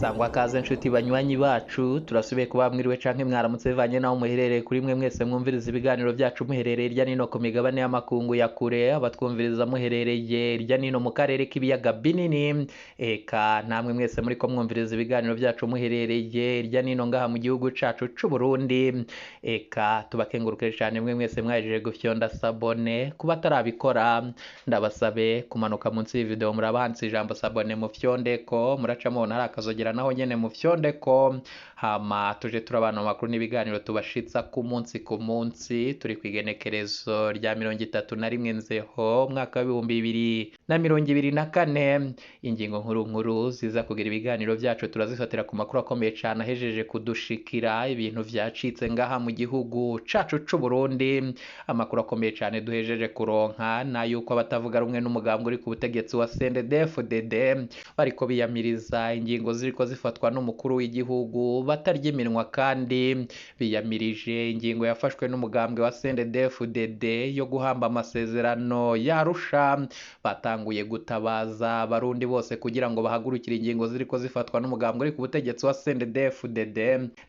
Sangwa kaze nshuti banywanyi bacu, turasubiye kuba mwiriwe canke mwaramutse bivanye naho muherereye. Kuri mwe mwese mwumviriza ibiganiro byacu muherereye irya nino ku migabane y'amakungu ya kure, abatwumviriza muherereye irya nino mu karere k'ibiyaga binini, eka namwe mwese muriko mwumviriza ibiganiro byacu muherereye irya nino ngaha mu gihugu cacu c'u Burundi, eka tubakengurukire cane mwe mwese mwahejeje gufyonda sabone. Kuba atarabikora ndabasabe kumanuka munsi y'ivideo, muraba handitse ijambo sabone, mufyondeko, muraca mubona hari akazogera, naho nyene mufyondeko, hama tuje turabana mu makuru n'ibiganiro tubashitsa ku munsi ku munsi. Turi kw'igenekerezo rya 31 Nzeho umwaka wa 2024. Ingingo nkuru nkuru ziza kugira ibiganiro byacu turazifatira ku makuru akomeye cane ahejeje kudushikira, ibintu vyacitse ngaha mu gihugu cacu c'u Burundi. Amakuru akomeye cane duhejeje kuronka na yuko abatavuga rumwe n'umugambwe uri ku butegetsi wa CNDD-FDD bariko biyamiriza ingingo ziriko zifatwa n'umukuru w'igihugu batarya iminwa, kandi biyamirije ingingo yafashwe n'umugambwe wa CNDD-FDD yo guhamba amasezerano y'Arusha. Batanguye gutabaza abarundi bose kugira ngo bahagurukire ingingo ziriko zifatwa n'umugambwe uri ku butegetsi wa CNDD-FDD.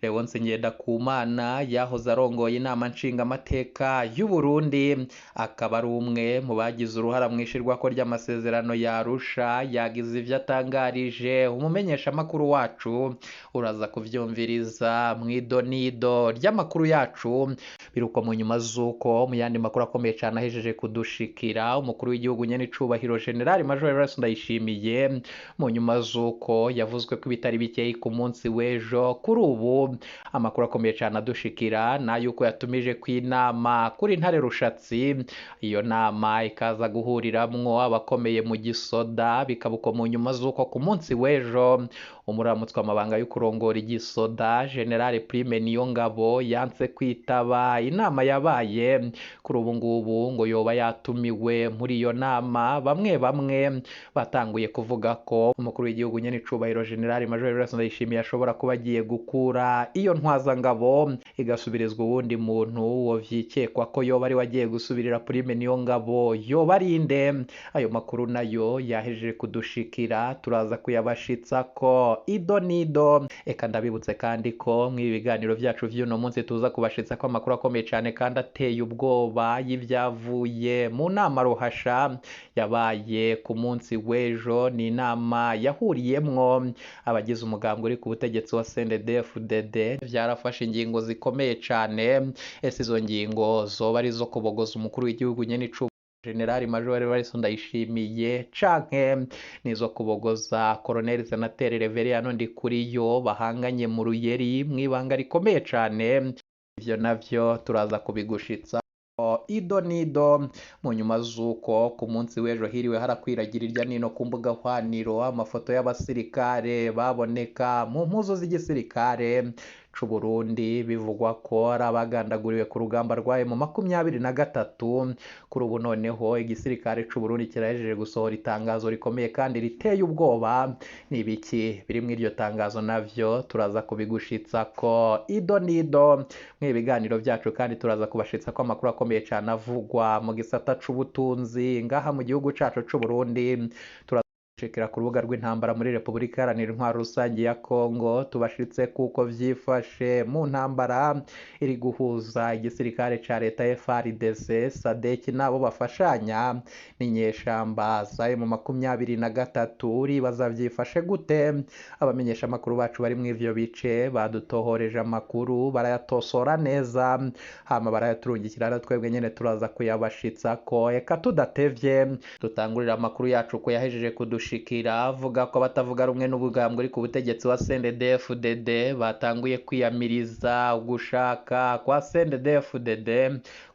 Leonce Ngendakumana yahoze arongoye Inama Nshingamateka y'u Burundi, akaba ari umwe mu bagize uruhara mu ishirwako ry'amasezerano y'Arusha, yagize ivyo atangarije umumenyeshamakuru wacu, uraza kuvyumviriza mw'idonido ry'amakuru yacu. Biruko mu nyuma z'uko mu yandi makuru akomeye cane ahejeje kudushikira, umukuru w'igihugu nyene icubahiro General Major Evariste Ndayishimiye, mu nyuma z'uko yavuzwe ko ibitari bikeyi ku munsi w'ejo, kuri ubu amakuru akomeye cane adushikira na yuko yatumije kw'inama kuri Ntare Rushatsi, iyo nama ikaza guhuriramwo abakomeye mu gisoda. Bikaba uko mu nyuma z'uko ku munsi w'ejo umuramutswa amabanga yo kurongora igisoda, General Prime Niyongabo, yanse kwitaba inama yabaye. Kuri ubu ngubu ngo yoba yatumiwe muri iyo nama. Bamwe bamwe batanguye kuvuga ko umukuru w'igihugu nyene icubahiro General Major Evariste Ndayishimiye ashobora kuba agiye gukura iyo ntwazangabo igasubirizwa uwundi muntu. Wo vyikekwa ko yoba ari wagiye gusubirira Prime Niyongabo yoba ari inde? Ayo makuru nayo yahejeje kudushikira, turaza kuyabashitsa ko ido nido. Eka ndabibutse kandi ko mw'ibi biganiro vyacu vy'uno munsi tuza kubashitsa ko amakuru akomeye cane kandi ateye ubwoba y'ivyavuye mu nama ruhasha yabaye ku munsi w'ejo. Ni inama yahuriyemwo abagize umugambwe uri ku butegetsi wa CNDD-FDD, vyarafashe ingingo zikomeye cane. Ese izo ngingo zoba ari izo kubogoza umukuru w'igihugu nyene icu General Major Evariste Ndayishimiye, canke nizo kubogoza Colonel Senateri Reveriyano Ndikuriyo bahanganye mu ruyeri mw'ibanga rikomeye cane? Ivyo navyo turaza kubigushitsa ido nido. Mu nyuma z'uko ku munsi w'ejo hiriwe harakwiragira irya nino ku mbuga hwaniro amafoto y'abasirikare baboneka mu mpuzu z'igisirikare c'u Burundi, bivugwa ko ari abagandaguriwe ku rugamba rwayo mu 23. Kuri ubu noneho igisirikare c'u Burundi kirahejeje gusohora itangazo rikomeye kandi riteye ubwoba. Ni ibiki biri muri iryo tangazo? Navyo turaza kubigushitsa ko ido nido mw'ibi biganiro byacu. Kandi turaza kubashitsa ko amakuru akomeye cane avugwa mu gisata c'ubutunzi ngaha mu gihugu cacu c'u Burundi. Turashikira ku rubuga rw'intambara muri Repubulika Iharanira Intwaro Rusange ya Kongo, tubashitse kuko vyifashe mu ntambara iri guhuza igisirikare ca leta FARDC, SADC nabo bafashanya n'inyeshamba za M23. Uribaza vyifashe gute? Abamenyesha amakuru bacu bari mu ivyo bice badutohoreje amakuru, barayatosora neza, hama barayaturungikira, na twebwe nyene turaza kuyabashitsa ko. Eka tudatevye dutangurira amakuru yacu ko yahejeje kudushikira avuga ko abatavuga rumwe n'ubugambwe uri ku butegetsi wa CNDD-FDD batanguye kwiyamiriza ugushaka kwa CNDD-FDD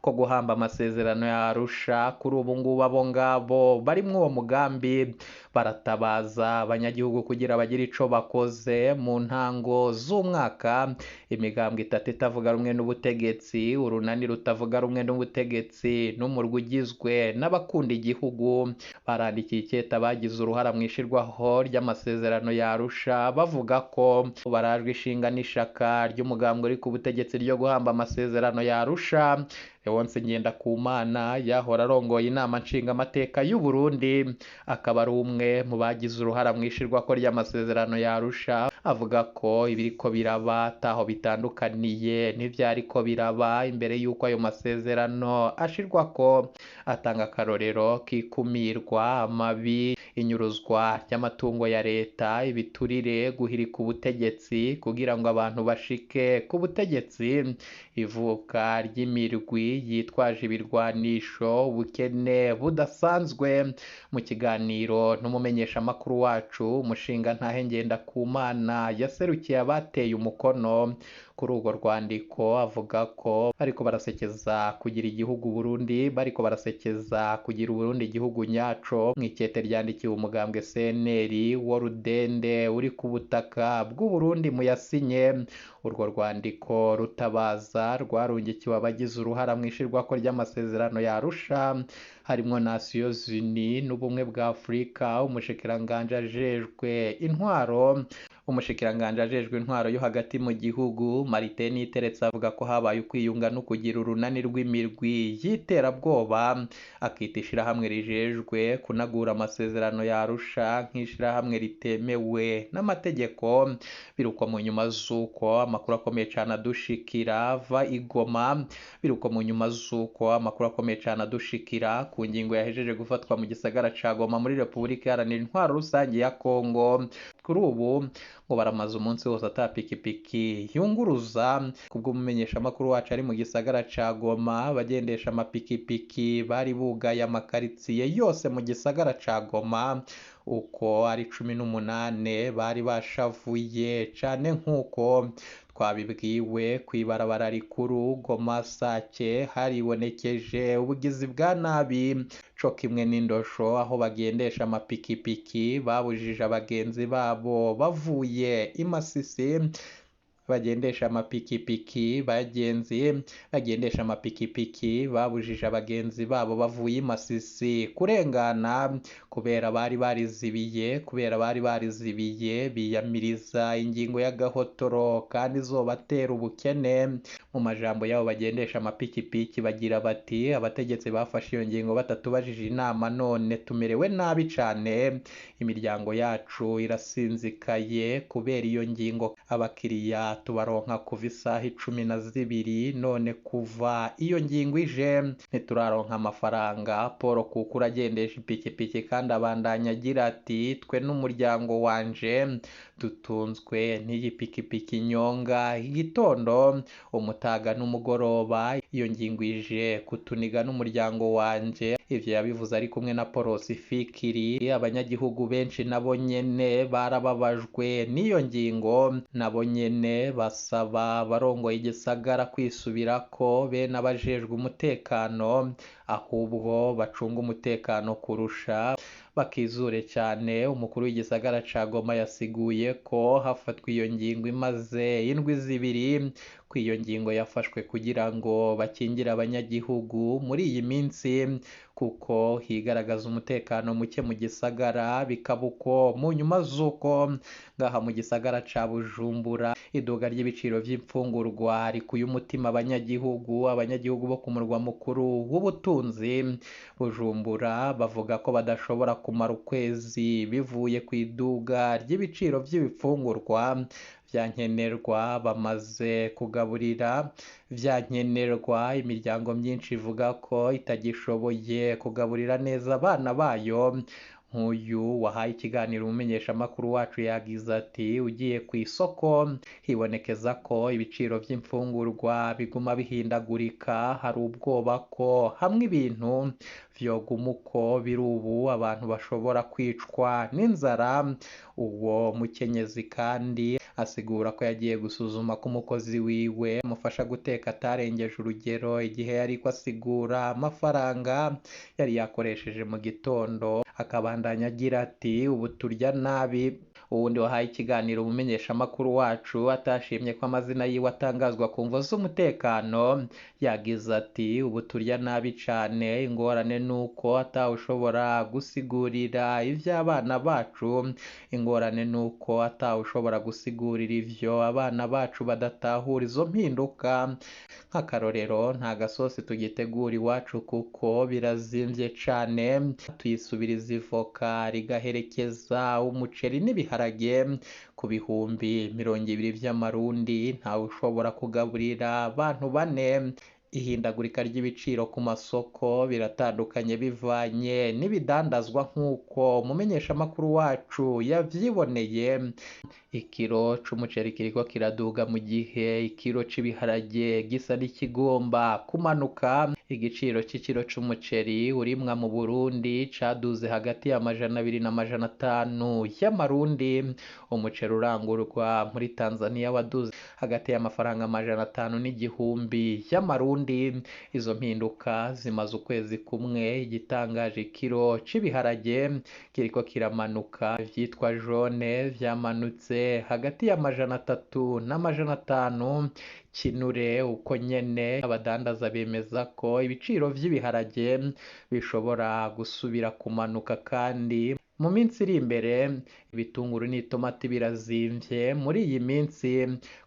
ko guhamba amasezerano ya Arusha. Kuri ubu ngubu abo ngabo barimwo uwo mugambi baratabaza abanyagihugu kugira bagire ico bakoze. Mu ntango z'umwaka imigambwe itatu itavuga rumwe n'ubutegetsi, Urunani rutavuga rumwe n'ubutegetsi n'umurwi ugizwe n'abakunda igihugu, barandikiye ikete abagize uruhara uruhara mu ishirwaho ry'amasezerano ya Arusha bavuga ko barajwe ishinga n'ishaka ry'umugambwe uri ku butegetsi ryo guhamba amasezerano ya Arusha. Leonce Ngendakumana yahora arongoye inama nshingamateka y'u Burundi, akaba ari umwe mu bagize uruhara mu ishirwako ry'amasezerano ya Arusha, avuga ko ibiriko biraba ataho bitandukaniye n'ivyariko biraba imbere y'uko ayo masezerano ashirwako. Atanga akarorero k'ikumirwa, amabi, inyuruzwa ry'amatungo ya leta, ibiturire, guhirika ubutegetsi kugira ngo abantu bashike ku butegetsi, ivuka ry'imirwi yitwaje ibirwanisho, ubukene budasanzwe. Mu kiganiro n'umumenyeshamakuru wacu umushingantahe Ngendakumana yaserukiye abateye umukono kuri urwo rwandiko, avuga ko bariko barasekeza kugira igihugu Burundi, bariko barasekeza kugira Uburundi igihugu nyaco. Mw'ikete ryandikiwe umugambwe CNL wo Rudende uri ku butaka bw'Uburundi muyasinye, urwo rwandiko rutabaza rwarungikiwe abagize uruhara mu ishirwako ry'amasezerano ya Arusha, harimwo Nations Unies n'ubumwe bwa Afurika, umushikiranganji ajejwe intwaro umushikiranganji ajejwe intwaro yo hagati mu gihugu Martin Niteretse avuga ko habaye ukwiyunga no kugira urunani rw'imirwi y'iterabwoba, akita ishirahamwe rijejwe kunagura amasezerano ya Arusha nk'ishirahamwe ritemewe n'amategeko. Biruko mu nyuma z'uko amakuru akomeye cane adushikira ava i Goma, biruko mu nyuma z'uko amakuru akomeye cane adushikira ku ngingo yahejeje gufatwa mu gisagara ca Goma muri Repubulika Iharanira Intwaro Rusange ya Kongo. Kuri ubu ngo baramaze umunsi wose ata pikipiki yunguruza. Kubw'umumenyeshamakuru wacu ari mu gisagara ca Goma, abagendesha amapikipiki bari bugaye amakaritsiye yose mu gisagara ca Goma uko ari 18, bari bashavuye cane nk'uko twabibwiwe. Kw'ibarabara rikuru Goma Sake haribonekeje ubugizi bwa nabi co kimwe n'indosho, aho bagendesha amapikipiki babujije abagenzi babo bavuye i Masisi, bagendesha amapikipiki bagenzi bagendesha amapikipiki babujije abagenzi babo bavuye i Masisi kurengana kubera bari barizibiye, kubera bari barizibiye biyamiriza ingingo y'agahotoro kandi izobatera ubukene. Mu majambo yabo bagendesha amapikipiki bagira bati: abategetsi bafashe iyo ngingo batatubajije inama, none tumerewe nabi cane, imiryango yacu irasinzikaye kubera iyo ngingo, abakiriya tubaronka kuva isaha 12, none kuva iyo ngingo ije ntituraronka amafaranga. Paul Kukura agendesha ipikipiki kandi abandanya agira ati: twe n'umuryango wanje dutunzwe n'iyi pikipiki nyonga igitondo, umutaga n'umugoroba, iyo ngingo ije kutuniga n'umuryango wanje. Ivyo yabivuze ari kumwe na Porosi Fikiri. Abanyagihugu benshi nabo nyene barababajwe n'iyo ngingo, nabo nyene basaba abarongoye igisagara kwisubirako bene abajejwe umutekano, ahubwo bacunga umutekano kurusha bakizure cyane. Umukuru w'igisagara ca Goma yasiguye ko hafatwa iyo ngingo imaze indwi 2, ko iyo ngingo yafashwe kugira ngo bakingire abanyagihugu muri iyi minsi, kuko higaragaza umutekano muke mu gisagara. Bikaba uko mu nyuma z'uko ngaha mu gisagara ca Bujumbura iduga ry'ibiciro vy'imfungurwa rikuye umutima abanyagihugu. Abanyagihugu bo ku murwa mukuru w'ubutunzi Bujumbura bavuga ko badashobora kumara ukwezi bivuye ku iduga ry'ibiciro vy'ibifungurwa vyankenerwa bamaze kugaburira vyankenerwa. Imiryango myinshi ivuga ko itagishoboye kugaburira neza abana bayo. Nk'uyu wahaye ikiganiro umumenyeshamakuru wacu yagize ati: ugiye ku isoko hibonekeza ko ibiciro vy'imfungurwa biguma bihindagurika, hari ubwoba ko hamwe ibintu vyoguma uko biri ubu abantu bashobora kwicwa n'inzara. Uwo mukenyezi kandi asigura ko yagiye gusuzuma ko umukozi wiwe amufasha guteka atarengeje urugero igihe yariko asigura amafaranga yari yakoresheje mu gitondo. Akabandanya agira ati: ubu turya nabi, Uwundi wahaye ikiganiro umumenyeshamakuru wacu atashimye ko amazina yiwe atangazwa ku mvo z'umutekano, yagize ati ubu turya nabi cane, ingorane nuko atawushobora gusigurira ivy'abana bacu, ingorane nuko atawushobora gusigurira ivyo abana bacu badatahura izo mpinduka. Nk'akarorero, nta gasosi tugitegura iwacu kuko birazimvye cane, tuyisubiriza ivoka rigaherekeza umuceri n'ibiharage ku 20,000 vy'amarundi, ntawe ushobora kugaburira abantu bane. Ihindagurika ry'ibiciro ku masoko biratandukanye bivanye n'ibidandazwa nk'uko umumenyeshamakuru wacu yavyiboneye. Ikiro c'umuceri kiriko kiraduga mu gihe ikiro c'ibiharage gisa n'ikigomba kumanuka. Igiciro c'ikiro c'umuceri urimwa mu Burundi caduze hagati y'200 na 500 y'amarundi. Umuceri urangurwa muri Tanzania waduze hagati y'amafaranga 500 n'igihumbi y'amarundi. Izo mpinduka zimaze ukwezi kumwe. Igitangaje, ikiro c'ibiharage kiriko kiramanuka, vyitwa jone vyamanutse hagati y'300 na 500. Kinure uko nyene, abadandaza bemeza ko ibiciro vy'ibiharage bishobora gusubira kumanuka kandi mu minsi iri imbere. Ibitunguru n'itomati birazimvye muri iyi minsi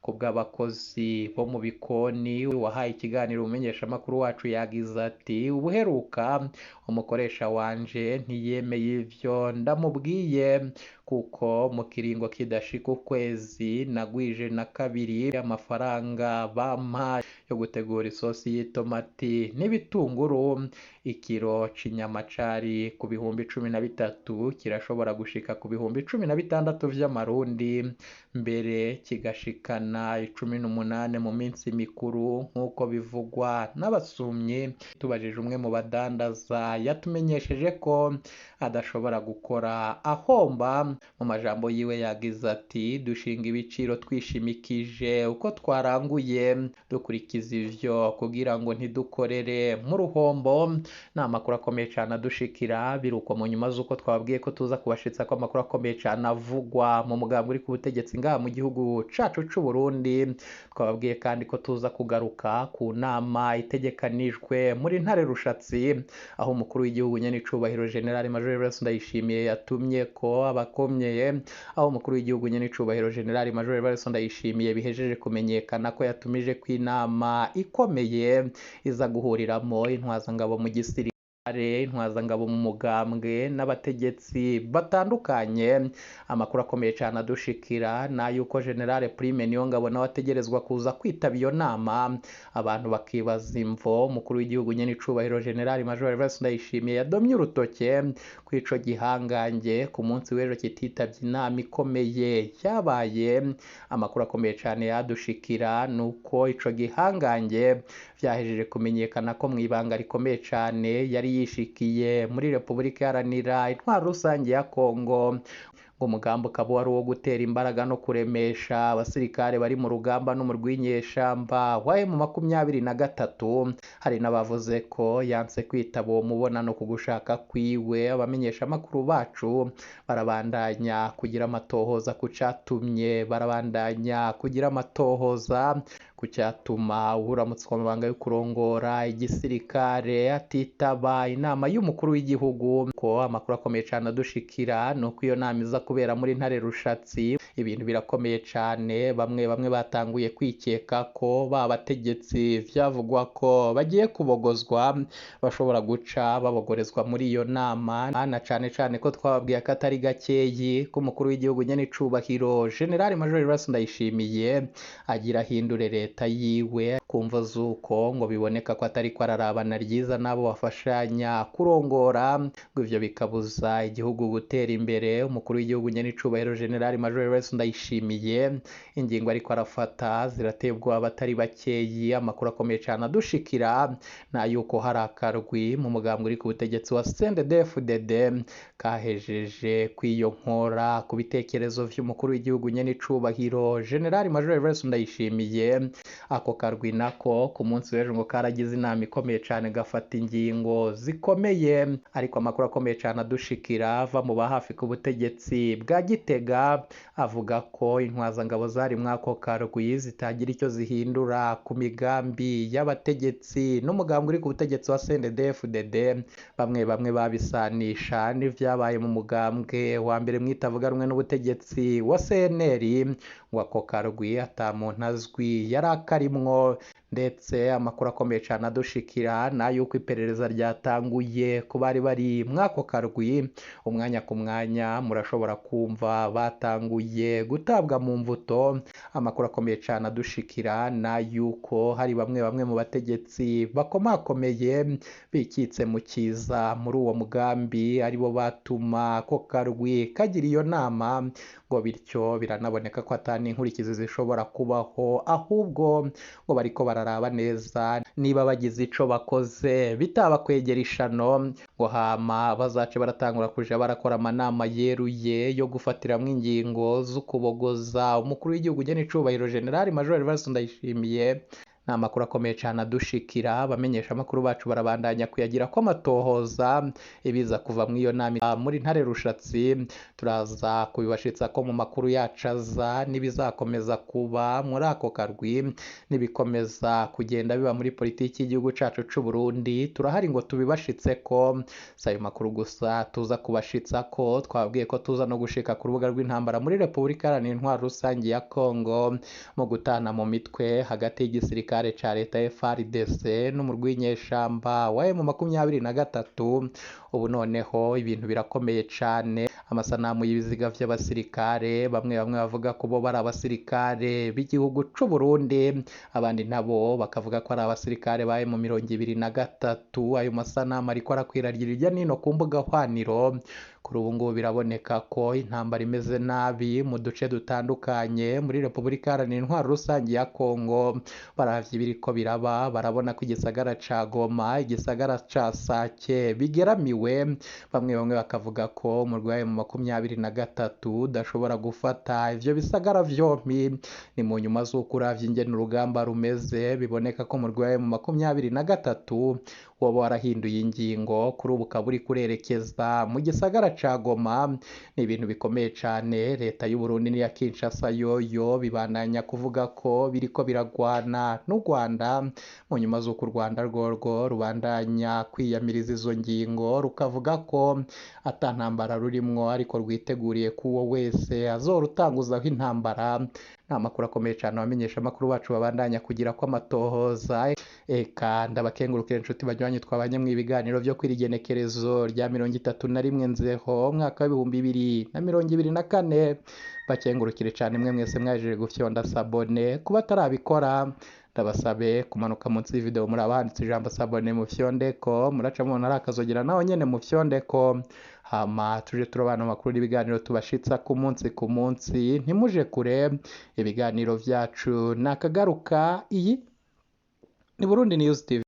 ku bw'abakozi bo mu bikoni. Wahaye ikiganiro umumenyeshamakuru wacu yagize ati ubuheruka umukoresha wanje ntiyemeye ivyo ndamubwiye, kuko mu kiringo kidashika ukwezi nagwije na kabiri amafaranga bampa yo gutegura isosi y'itomati n'ibitunguru. Ikiro c'inyama cari ku 13,000 kirashobora gushika ku 16,000 vy'amarundi, mbere kigashikana 18 mu minsi mikuru nk'uko bivugwa n'abasumyi. Tubajije umwe mu badandaza yatumenyesheje ko adashobora gukora ahomba. Mu majambo yiwe yagize ati dushinga ibiciro twishimikije uko twaranguye, dukurikiza ivyo kugira ngo ntidukorere mu ruhombo. Ni amakuru akomeye cane adushikira biruko mu nyuma z'uko twababwiye ko tuza kubashitsa ko amakuru akomeye cane avugwa mu mugambi uri ku butegetsi ngaha mu gihugu cacu c'u Burundi. Twababwiye kandi ko tuza kugaruka ku nama itegekanijwe muri Ntare Rushatsi, aho umukuru w'igihugu nyenicubahiro General Major Evariste Ndayishimiye yatumye ko abakomeye, aho umukuru w'igihugu nyenicubahiro General Major Evariste Ndayishimiye bihejeje kumenyekana ko yatumije ko inama ikomeye iza guhuriramo intwazangabo mu gisirikare, intwazangabo mu mugambwe n'abategetsi batandukanye. Amakuru akomeye cane adushikira n'ayuko General Prime Niyongabo nawe ategerezwa kuza kwitaba iyo nama. Abantu bakibaza imvo umukuru w'igihugu nyenicubahiro General Major Evariste Ndayishimiye yadomye urutoke kw'ico gihangange ku munsi w'ejo kititavye inama ikomeye yabaye. Amakuru akomeye cane yadushikira nuko ico gihangange vyahejeje kumenyekana ko mw'ibanga rikomeye cane yari yishikiye muri Repubulika Iharanira Intwaro Rusange ya Kongo. Umugambi ukaba wari uwo gutera imbaraga no kuremesha abasirikare bari mu rugamba no mu rw'inyeshamba wa M23. Hari n'abavuze ko yanse kwitaba uwo mubonano ku gushaka kwiwe. Abamenyeshamakuru bacu barabandanya kugira amatohoza ku catumye, barabandanya kugira amatohoza ku cyatuma uramutswa amabanga yo kurongora igisirikare atitaba inama y'umukuru w'igihugu. Ko amakuru akomeye cane adushikira nuko iyo nama iza kubera muri Ntare Rushatsi. Ibintu birakomeye cane, bamwe bamwe batanguye kwikeka ko ba bategetsi vyavugwa ko bagiye kubogozwa bashobora guca babogorezwa muri iyo nama, na cane cane ko twababwiye ko atari gakeyi ko umukuru w'igihugu nyenicubahiro General Major Evariste Ndayishimiye agira ahindure leta yiwe ku mvo z'uko ngo biboneka ko atari ko ararabana ryiza n'abo bafashanya kurongora, ngo ivyo bikabuza igihugu gutera imbere. Umukuru w'igihugu nyenicubahiro General Major Evariste Ndayishimiye ingingo ariko arafata zirateye ubwoba abatari bakeyi. Amakuru akomeye cane adushikira na yuko hari akarwi mu mugambi uri ku butegetsi wa CNDD-FDD kahejeje kwiyonkora ku bitekerezo vy'umukuru w'igihugu nyenicubahiro General Major Evariste Ndayishimiye. Ako karwi nako ku munsi w'ejo ngo karagize inama ikomeye cane gafata ingingo zikomeye, ariko amakuru akomeye cane adushikira ava mu ba hafi ku butegetsi bwa Gitega avuga ko intwazangabo zari mwako karwi zitagira icyo zihindura ku migambi y'abategetsi n'umugambi uri ku butegetsi wa CNDD-FDD. Bamwe bamwe babisanisha n'ivyabaye mu mugambwe wa mbere mwitavuga rumwe n'ubutegetsi wa CNL, ngo ako karwi ata muntu azwi yari akarimwo. Ndetse amakuru akomeye cane adushikira n'ayuko iperereza ryatanguye ku bari bari mwako karwi, umwanya ku mwanya murashobora kumva batanguye gutabwa mu mvuto. Amakuru akomeye cane adushikira n'ayuko hari bamwe bamwe mu bategetsi bakomakomeye bikitse mu kiza muri uwo mugambi, aribo batuma ako karwi kagira iyo nama, ngo bityo biranaboneka ko ata n'inkurikizi zishobora kubaho, ahubwo ngo bariko bararaba neza niba bagize ico bakoze bitaba kwegera ishano, ngo hama bazace baratangura kuja barakora amanama yeruye yo gufatiramwo ingingo z'ukubogoza umukuru w'igihugu icubahiro General Major Evariste Ndayishimiye. Ni amakuru akomeye cane adushikira, abamenyesha amakuru bacu barabandanya kuyagira ko amatohoza ibiza kuva mu iyo nama muri Ntare Rushatsi turaza kubibashitsa ko mu makuru yacu aza, n'ibizakomeza kuba muri ako karwi n'ibikomeza kugenda biba muri politiki y'igihugu cacu c'u Burundi, turahari ngo tubibashitse ko. Si ayo makuru gusa tuza kubashitsa ko, twabwiye ko tuza no gushika ku rubuga rw'intambara muri Repubulika Iharanira Intwaro Rusangi ya Kongo mu gutana mu mitwe hagati y'igisirikare ca leta FARDC n'umurwi w'inyeshamba wa M23. Ubu noneho ibintu birakomeye cane, amasanamu y'ibiziga vy'abasirikare bamwe bamwe bavuga ko bo bari abasirikare b'igihugu c'u Burundi, abandi nabo bakavuga ko ari abasirikare ba M23. Ayo masanamu ariko arakwiragira hirya nino ku mbuga hwaniro. Kuri ubu ngubu biraboneka ko intambara imeze nabi mu duce dutandukanye muri Repubulika Iharanira Intwaro Rusangi ya Kongo. Baravye ibiriko biraba, barabona ko igisagara ca Goma, igisagara ca Sake bigeramiwe. Bamwe bamwe bakavuga ko umurwi wa M23 udashobora gufata ivyo bisagara vyompi. Ni mu nyuma z'uko uravye ingene urugamba rumeze, biboneka ko umurwi wa M23 woba warahinduye ingingo, kuri ubu ukaba uriko urerekeza mu gisagara ca Goma. Ni ibintu bikomeye cane. Leta y'u Burundi n'iya Kinshasa yoyo bibandanya kuvuga ko biriko biragwana n'u Rwanda, mu nyuma z'uko u Rwanda rworwo rubandanya kwiyamiriza izo ngingo, rukavuga ko ata ntambara rurimwo, ariko rwiteguriye ko uwo wese azorutanguzaho intambara. Ni amakuru akomeye cane abamenyesha amakuru bacu babandanya kugira ko amatohoza. Eka ndabakengurukira inshuti banywanyi twabanye mu ibiganiro vyo kwirigenekerezo rya 31 Nzeho umwaka w'ibihumbi 2024. Bakengurukire cane mwe mwese mwaje gufyonda sabone, kuba atarabikora ndabasabe kumanuka munsi y'ivideo muri abanditse ijambo sabone mu fyondeko, muraca mubona ari akazogera naho nyene mu fyondeko, hama tuje turabana amakuru n'ibiganiro tubashitsa ku munsi ku munsi. Ntimuje kure, ibiganiro vyacu nakagaruka. Iyi ni Burundi News TV.